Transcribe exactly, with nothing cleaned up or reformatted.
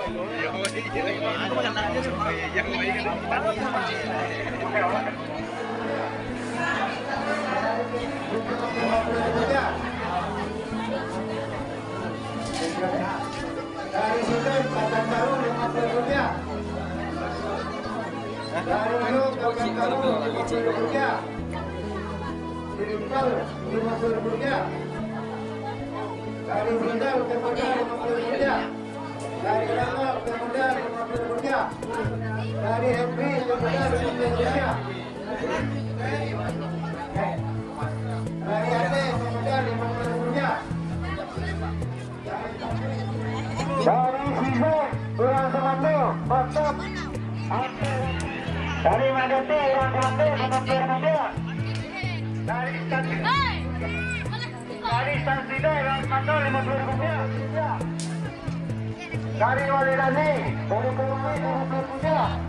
Dari Sinden, Pekanbaru, lima puluh rupiah. Dari Hulu, Pekanbaru, lima puluh rupiah. Dari Impal, lima puluh rupiah. Dari Sinden, Pemuda, lima puluh rupiah. Dari Rangor, Pemuda, lima puluh rupiah. Dari Henry, Pemuda, lima puluh rupiah. Dari Aceh, Pemuda, lima puluh rupiah. Dari Sinden, urang Sumando, mantap. Dari Madete, urang Sumando, lima puluh rupiah. Dari Stan-, dari Stansida, urang Sumando, lima puluh rupiah. Dari Walirani, dari Kurumi, lima puluh rupiah.